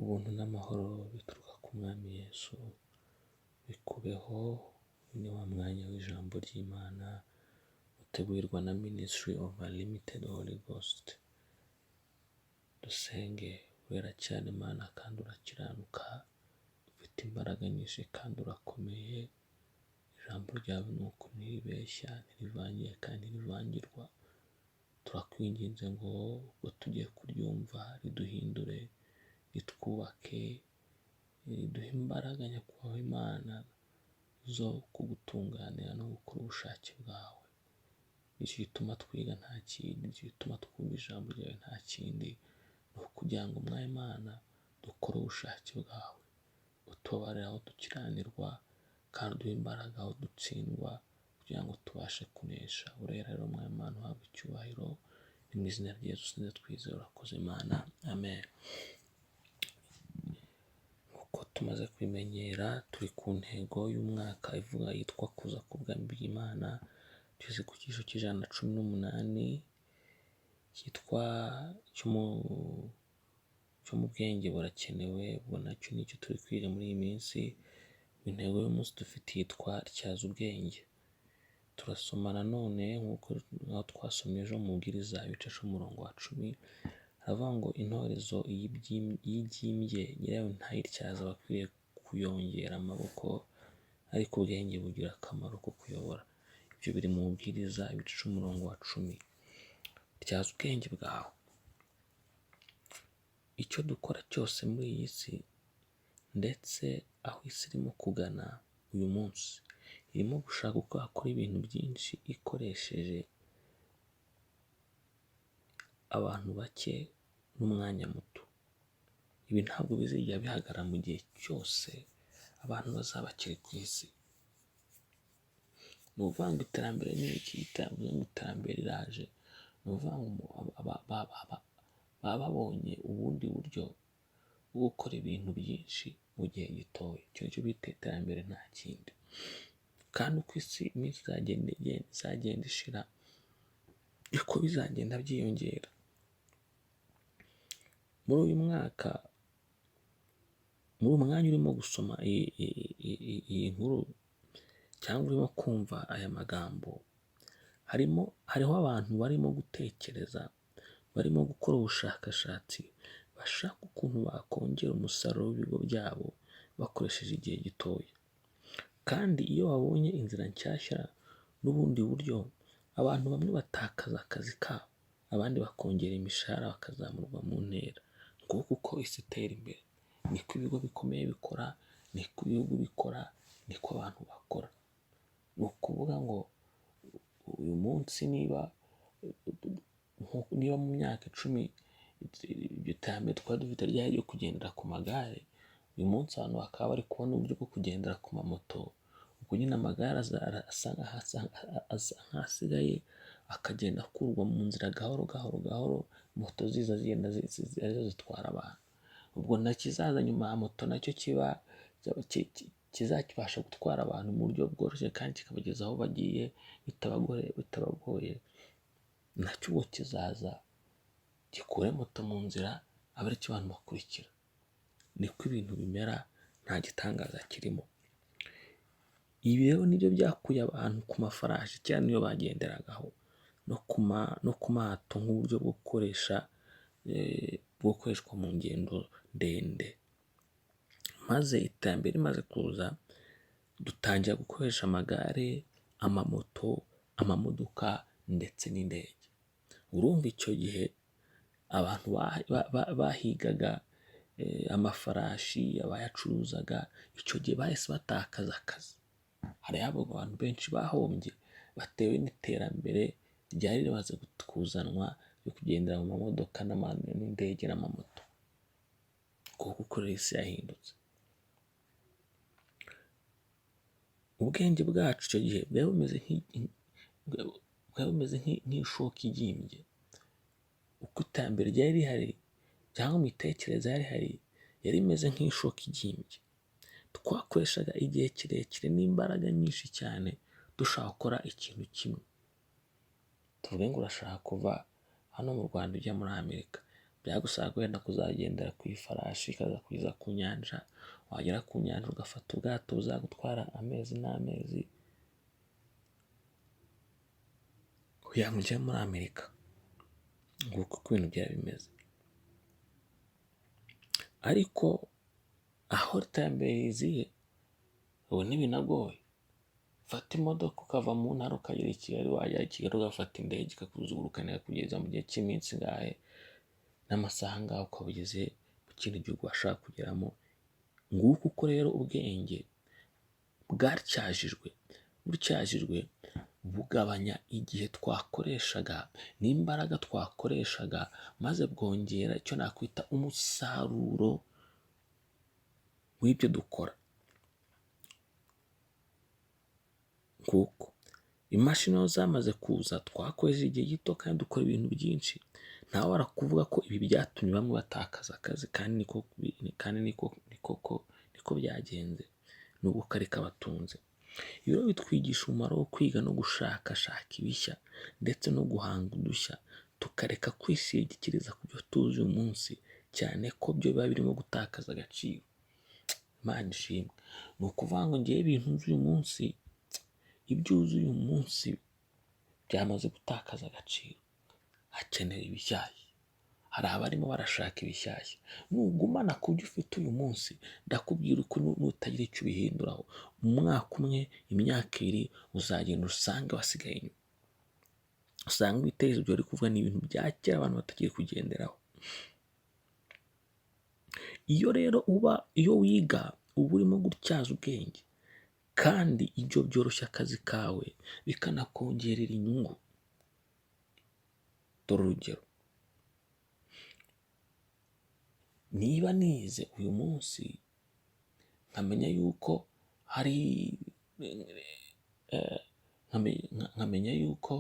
Ubuntu n'amahoro bituruka ku Mwami Yesu bikubeho. Uyu ni wa mwanya w'ijambo ry'Imana utegurirwa na Ministry of Unlimited Holy Ghost. Dusenge. Wera cyane Imana kandi urakiranuka, ufite imbaraga nyinshi kandi urakomeye. Ijambo ryawe ni ukuri, ntiribeshya, ntirivangiye kandi ntirivangirwa. Turakwinginze ngo ubwo tugiye kuryumva riduhindure, ritwubake, riduhe imbaraga, Nyakubahwa Imana, zo kugutunganira no gukora ubushake bwawe. Nicyo gituma twiga, nta kindi. Nicyo gituma twumva ijambo ryawe, nta kindi, ni ukugira ngo, Mwami Imana, dukore ubushake bwawe. Utubabarire aho dukiranirwa kandi uduhe imbaraga aho dutsindwa kugira ngo tubashe kunesha. Urera rero, Mwami Imana, uhabwe icyubahiro. Ni mu izina rya Yesu dusenze twizeye. Urakoze Imana, amen. Nk'uko tumaze kubimenyera, turi ku ntego y'umwaka ivuga yitwa kuza k'ubwami bw'Imana. Tugeze ku cyiciro cy'118 cyitwa cyo mu bwenge burakenewe. Ubwo nacyo nicyo turi kwiga muri iyi minsi. Intego y'umunsi dufite yitwa tyaza ubwenge. Turasoma nanone nk'uko aho twasomye ejo mu Mubwiriza ibice umurongo wa 10, haravuga ngo: "Intorezo iyo igimbye, nyirayo ntayityaza, aba akwiriye kuyongera amaboko, ariko ubwenge bugira akamaro ko kuyobora." Ibyo biri mu Mubwiriza ibice umurongo wa 10. Tyaza ubwenge bwawe. Icyo dukora cyose muri iyi si, ndetse aho isi irimo kugana uyu munsi, irimo gushaka uko yakora ibintu byinshi ikoresheje abantu bake n'umwanya muto. Ibi ntabwo bizigera bihagarara mu gihe cyose abantu bazaba bakiri ku isi. Ni ukuvuga ngo iterambere ni iki? Iterambere riraje, ni ukuvuga ngo baba babonye ubundi buryo bwo gukora ibintu byinshi mu gihe gitoya. Icyo nicyo bita iterambere, nta kindi. Kandi uko isi iminsi izagenda ishira, niko bizagenda byiyongera. Muri uyu mwaka, muri uyu mwanya urimo gusoma iyi nkuru cyangwa urimo kumva aya magambo, hariho abantu barimo gutekereza, barimo gukora ubushakashatsi, bashaka ukuntu bakongera umusaruro w'ibigo byabo bakoresheje igihe gitoya. Kandi iyo babonye inzira nshyashya n'ubundi buryo, abantu bamwe batakaza akazi kabo, abandi bakongera imishahara, bakazamurwa mu ntera. Nguko uko isi itera imbere, niko ibigo bikomeye bikora, niko ibihugu bikora, niko abantu bakora. Ni ukuvuga ngo uyu munsi niba mu myaka 10 iryo terambere twari dufite ryari iryo kugendera ku magare, uyu munsi abantu bakaba bari kubona uburyo bwo kugendera ku mamoto, ubwo nyine amagare asa nk'asigaye, akagenda akurwa mu nzira gahoro gahoro gahoro, moto ziza zigenda arizo zitwara abantu. Ubwo na kizaza nyuma ya moto nacyo kiba kizakibasha gutwara abantu mu buryo bworoshye kandi kikabageza aho bagiye bitabagoye, nacyo ubwo kizaza gikure moto mu nzira, abe aricyo abantu bakurikira. Niko ibintu bimera, nta gitangaza kirimo. Ibi rero nibyo byakuye abantu ku mafarashi, kera niyo bagenderagaho, no ku mato nk'uburyo bwo gukoreshwa mu ngendo ndende. Maze iterambere rimaze kuza, dutangira gukoresha amagare, amamoto, amamodoka ndetse n'indege. Urumva icyo gihe abantu bahigaga amafarashi, abayacuruzaga, icyo gihe bahise batakaza akazi. Hariho abantu benshi bahombye batewe n'iterambere ryari rimaze kuzanwa ryo kugendera mu mamodoka n'indege n'amamoto. Nguko uko rero isi yahindutse. Ubwenge bwacu icyo gihe bwari bumeze nk'ishoka igimbye. Uko iterambere ryari rihari cyangwa imitekerereze yari ihari, yari imeze nk'ishoka igimbye. Twakoreshaga igihe kirekire n'imbaraga nyinshi cyane dushaka gukora ikintu kimwe. Tuvuge ngo urashaka kuva hano mu Rwanda ujya muri Amerika. Byagusaba wenda kuzagendera ku ifarashi ikazakugeza ku nyanja, wagera ku nyanja ugafata ubwato buzagutwara amezi n'amezi kugira ngo ugere muri Amerika. Nguko uko ibintu byari bimeze. Ariko aho iterambere riziye ubu ntibinagoye. Fata imodoka ukava mu ntara ukagera i Kigali, wagera i Kigali ugafata indege ikakuzungurukana ikakugeza mu gihe cy'iminsi ingahe n'amasaha angahe ukaba ugeze mu kindi gihugu washaka kugeramo. Nguko uko rero ubwenge bwatyajijwe, butyajijwe bugabanya igihe twakoreshaga n'imbaraga twakoreshaga, maze bwongera icyo nakwita umusaruro w'ibyo dukora. Nguko imashini aho zamaze kuza twakoresheje igihe gito kandi dukora ibintu byinshi. Ntawabura kuvuga ko ibi byatumye bamwe batakaza akazi, kandi niko byagenze nubwo kari kabatunze. Ibi rero bitwigisha umumaro wo kwiga no gushakashaka ibishya ndetse no guhanga udushya, tukareka kwishingikiriza ku byo tuzi uyu munsi, cyane ko byo biba birimo gutakaza agaciro. Imana ishimwe. Ni ukuvuga ngo ngewe ibintu nzi uyu munsi, ibyo uzi uyu munsi byamaze gutakaza agaciro, hakenewe ibishyashya. Hari abarimo barashaka ibishyashya. Nugumana ku byo ufite uyu munsi, ndakubwira uko nutagira icyo ubihinduraho, mu mwaka umwe, imyaka ibiri, uzagenda usange wasigaye inyuma. Usanga ibitekerezo byawe uri kuvuga ni ibintu bya kera abantu batagiye kugenderaho. Iyo rero iyo wiga uba urimo gutyaza ubwenge, kandi ibyo byoroshya akazi kawe bikanakongerera inyungu. Dore urugero, niba nize uyu munsi nkamenya yuko hari nkamenya yuko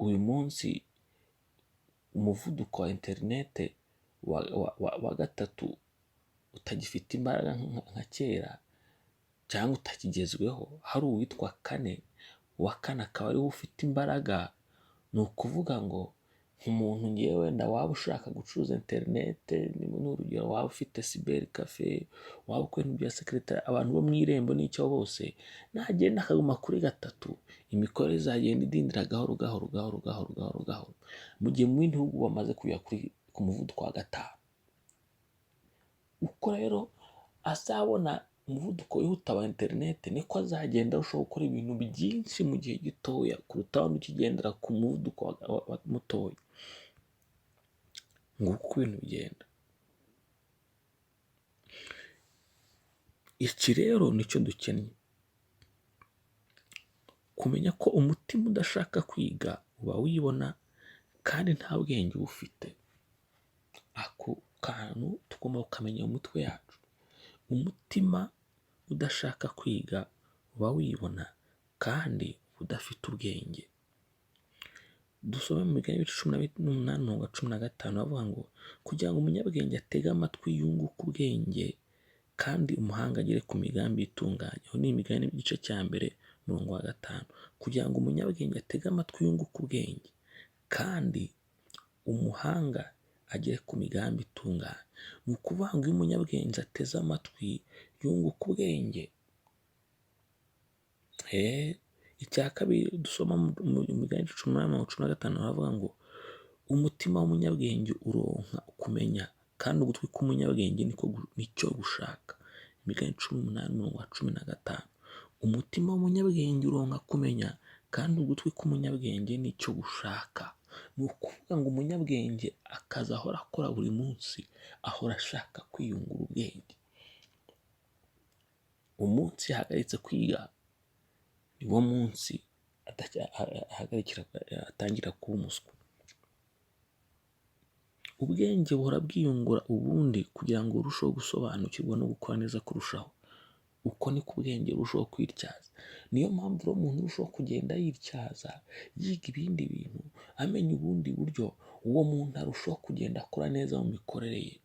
uyu munsi umuvuduko wa interinete wa gatatu utagifite imbaraga nka kera cyangwa utakigezweho, hari uwitwa kane, uwa kane akaba ariwe ufite imbaraga. Ni ukuvuga ngo umuntu ngewe wenda waba ushaka gucuruza interinete, ni urugero waba ufite cyber cafe, waba ukora ibintu bya sekeretariya, abantu bo mu irembo n'icyo bose, nagenda akaguma kuri gatatu, imikorere izagenda idindira gahoro gahoro gahoro gahoro gahoro gahoro, mu gihe mu bindi bihugu bamaze kugera ku muvuduko wa gatanu. Uko rero azabona umuvuduko wihuta wa interinete, niko azagenda arushaho gukora ibintu byinshi mu gihe gitoya kuruta wundi ukigendera ku muvuduko mutoya. Nguko uko ibintu bigenda. Iki rero nicyo dukennye, kumenya ko umutima udashaka kwiga uba wibona kandi nta bwenge uba ufite. Ako kantu tugomba kukamenya mu mitwe yacu. Umutima udashaka kwiga uba wibona kandi udafite ubwenge. Dusome mu migani ibice 18 umurongo wa 15, bavuga ngo kugira ngo umunyabwenge atege amatwi yunguke ubwenge, kandi umuhanga agere ku migambi itunganye. Aho ni imigani igice cya mbere umurongo wa 5. Kugira ngo umunyabwenge atege amatwi yunguke ubwenge, kandi umuhanga agere ku migambi itunganye. Ni ukuvuga ngo iyo umunyabwenge ateze amatwi yunguka ubwenge. Icya kabiri dusoma mu migani 18 15, baravuga ngo umutima w'umunyabwenge uronka kumenya, kandi ugutwi k'umunyabwenge nicyo gushaka. Imigani 18 umurongo wa 15. Umutima w'umunyabwenge uronka kumenya, kandi ugutwi k'umunyabwenge nicyo gushaka. Ni ukuvuga ngo umunyabwenge akazi ahora akora buri munsi, ahora ashaka kwiyungura ubwenge. Umunsi yahagaritse kwiga niwo munsi atangira kuba umuswa. Ubwenge buhora bwiyungura ubundi kugira ngo urusheho gusobanukirwa no gukora neza kurushaho. Uko niko ubwenge burushaho kwityaza. Niyo mpamvu rero umuntu urushaho kugenda yityaza, yiga ibindi bintu, amenya ubundi buryo, uwo muntu arushaho kugenda akora neza mu mikorere ye.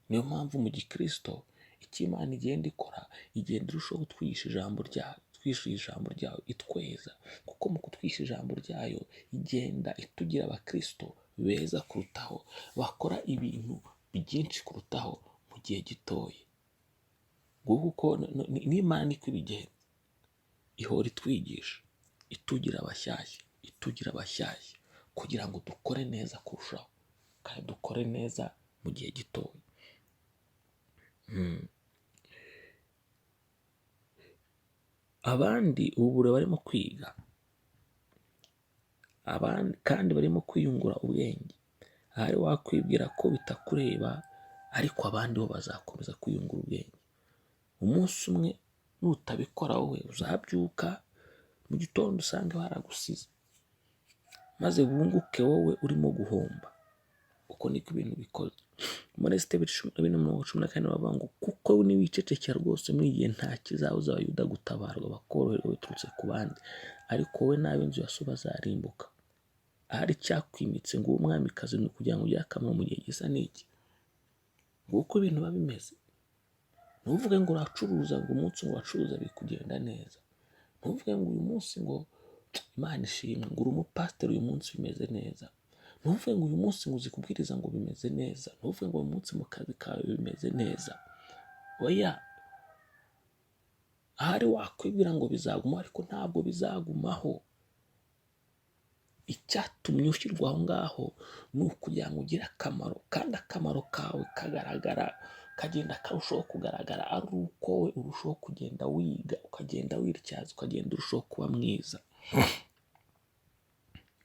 Niyo mpamvu mu gikristo icyo Imana igenda ikora, igenda irushaho kutwigisha ijambo ryayo, itwishyuye ijambo ryayo, itweza, kuko mu kutwisha ijambo ryayo igenda itugira abakristo beza kurutaho, bakora ibintu byinshi kurutaho mu gihe gitoya. Nguko uko n'Imana niko ibigenza, ihora itwigisha, itugira abashyashya, itugira abashyashya kugira ngo dukore neza kurushaho, kandi dukore neza mu gihe gitoya. Abandi ubu barimo kwiga, abandi kandi barimo kwiyungura ubwenge. Ahari wakwibwira ko bitakureba, ariko abandi bo bazakomeza kwiyungura ubwenge. Umunsi umwe nutabikora wowe uzabyuka mu gitondo usange baragusize, maze wunguke wowe urimo guhomba. Uko niko ibintu bikoze. Muri Esiteri 14:14 bavuga ngo kuko niwicecekera rwose muri igihe nta kizabuza Abayuda gutabarwa bakoroherwa biturutse ku bandi, ariko wowe n'ab'inzu ya so bazarimbuka. Ahari icyakwimitse ngo ube umwamikazi ni ukugira ngo ugire akamaro mu gihe gisa n'iki. Nguko ibintu biba bimeze. Ntuvuge ngo uracuruza ngo umunsi ngo uracuruza biri kugenda neza. Ntuvuge ngo uyu munsi ngo Imana ishimwe, ngo uri umupasiteri uyu munsi bimeze neza. Ntuvuge ngo uyu munsi ngo uzi kubwiriza ngo bimeze neza. Ntuvuge ngo uyu munsi mu kazi kawe bimeze neza. Oya, ahari wakwibwira ngo bizagumaho, ariko ntabwo bizagumaho. Icyatumye ushyirwa aho ngaho ni ukugira ngo ugire akamaro, kandi akamaro kawe kagaragara, kagenda karushaho kugaragara ari uko wowe urushaho kugenda wiga, ukagenda wityaza, ukagenda urushaho kuba mwiza.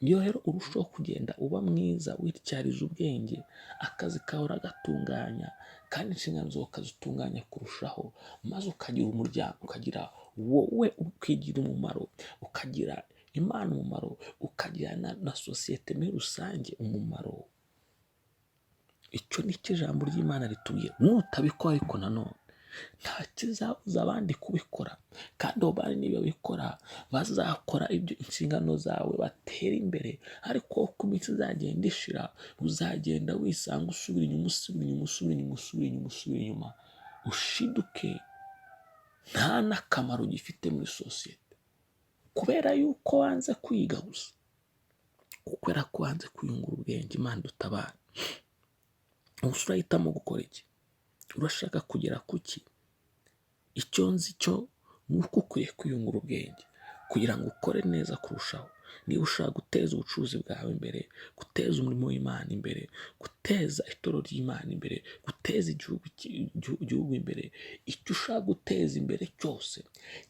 Iyo rero urushaho kugenda uba mwiza, wityariza ubwenge, akazi kawe uragatunganya, kandi inshingano zawe ukazitunganya kurushaho, maze ukagira umuryango, ukagira wowe ukigira umumaro, ukagira Imana umumaro, ukagira na sosiyete muri rusange umumaro. Icyo ni cyo ijambo ry'Imana ritubwira. Nutabikora ariko nanone nta kizabuza abandi kubikora, kandi abo bandi nibabikora bazakora ibyo inshingano zawe, batera imbere, ariko uko iminsi izagenda ishira uzagenda wisanga usubira inyuma, usubira inyuma, usubira inyuma, usubira inyuma, usubira inyuma, ushiduke nta n'akamaro gifite muri sosiyete, kubera yuko wanze kwiga gusa, kubera ko wanze kwiyungura ubwenge. Imana dutabara. Ubuse urahitamo gukora iki? Urashaka kugera ku ki? Icyo nzi cyo ni uko ukwiye kwiyungura ubwenge kugira ngo ukore neza kurushaho. Niba ushaka guteza ubucuruzi bwawe imbere, guteza umurimo w'Imana imbere, guteza itorero ry'Imana imbere, guteza igihugu imbere, icyo ushaka guteza imbere cyose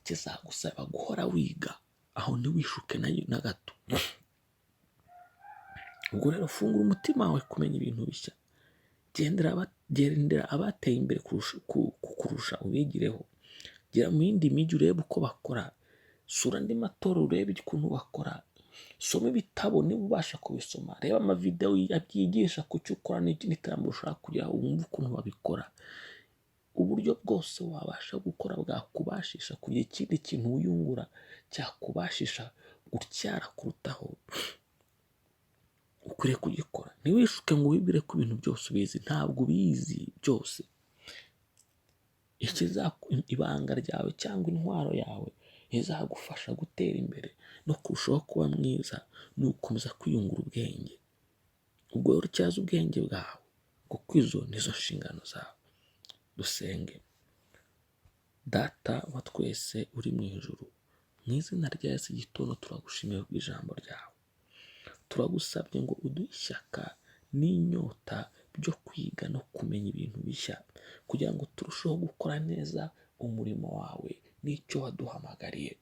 kizagusaba guhora wiga. Aho ntiwishuke na gato. Ubwo rero fungura umutima wawe kumenya ibintu bishya. Gendera abateye imbere kukurusha, ubigireho. Gera mu yindi mijyi urebe uko bakora, sura andi matorero urebe ukuntu bakora, soma ibitabo niba ubasha kubisoma, reba amavidewo abyigisha ku cyo ukora n'iterambere ushaka kugeraho, wumve ukuntu babikora. Uburyo bwose wabasha gukora bwakubashisha kugira ikindi kintu wiyungura cyakubashisha gutyara kurutaho, ukwiriye kugikora. Ntiwishuke ngo wibwire ko ibintu byose ubizi, ntabwo ubizi byose. Ibanga ryawe cyangwa intwaro yawe izagufasha gutera imbere no kurushaho kuba mwiza ni ugukomeza kwiyungura ubwenge. Ubwo rero utyaze ubwenge bwawe, kuko izo nizo nshingano zawe. Dusenge. Data wa twese uri mu ijuru, mu izina rya Yesu igitondo turagushimiye kubw'ijambo ryawe. Turagusabye ngo uduhe ishyaka n'inyota byo kwiga no kumenya ibintu bishya, kugira ngo turusheho gukora neza umurimo wawe n'icyo waduhamagariye.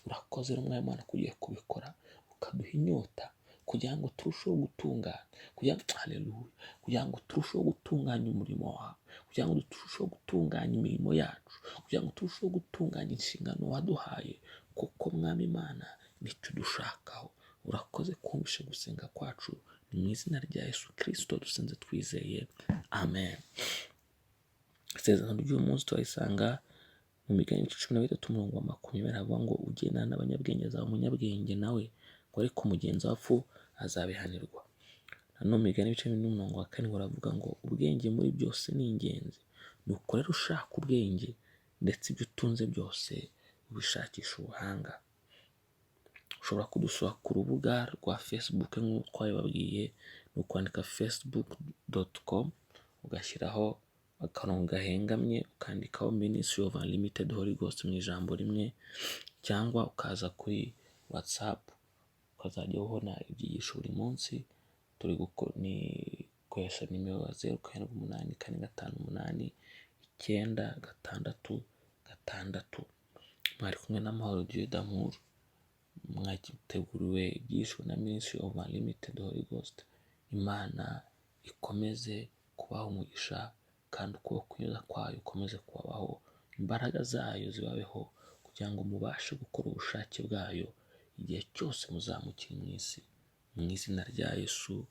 Urakoze rero Mwami Imana ko ugiye kubikora, ukaduha inyota kugira ngo turusheho gutungana, kugira ngo, haleluya, kugira ngo turusheho gutunganya umurimo wawe, kugira ngo turusheho gutunganya imirimo yacu, kugira ngo turusheho gutunganya inshingano waduhaye, kuko Mwami Imana nicyo udushakaho. Urakoze kumvisha gusenga kwacu, ni mu izina rya Yesu Kristo dusenze twizeye, amen. Isezerano ry'uyu munsi turarisanga mu migani 13 umurongo wa 20, havuga ngo ugendana n'abanyabwenge azaba umunyabwenge nawe, ngo ariko umugenzi w'abapfu azabihanirwa. Nanone mu migani 4:4 baravuga ngo ubwenge muri byose ni ingenzi, nuko rero ushaka ubwenge ndetse ibyo utunze byose Ubishakisha ubuhanga. Ushobora kudusura ku rubuga rwa Facebook nk'uko twabibabwiye, ni ukwandika facebook.com, ugashyiraho akarongo gahengamye, ukandikaho Ministry of Unlimited Holy Ghost mu ijambo rimwe, cyangwa ukaza kuri WhatsApp ukazajya ubona ibyigisho buri munsi. Turi ni koresha nimero ya 0784589666. Mwari kumwe n'Amahoro Dieu d'Amour, mwateguriwe ibyishimo na Ministry of Unlimited Holy Ghost. Imana ikomeze kubaha umugisha kandi ukuboko kunyuza kwayo ukomeze kubabaho, imbaraga zayo zibabeho kugira ngo mubashe gukora ubushake bwayo igihe cyose muzamukira mu isi. Mu izina rya Yesu.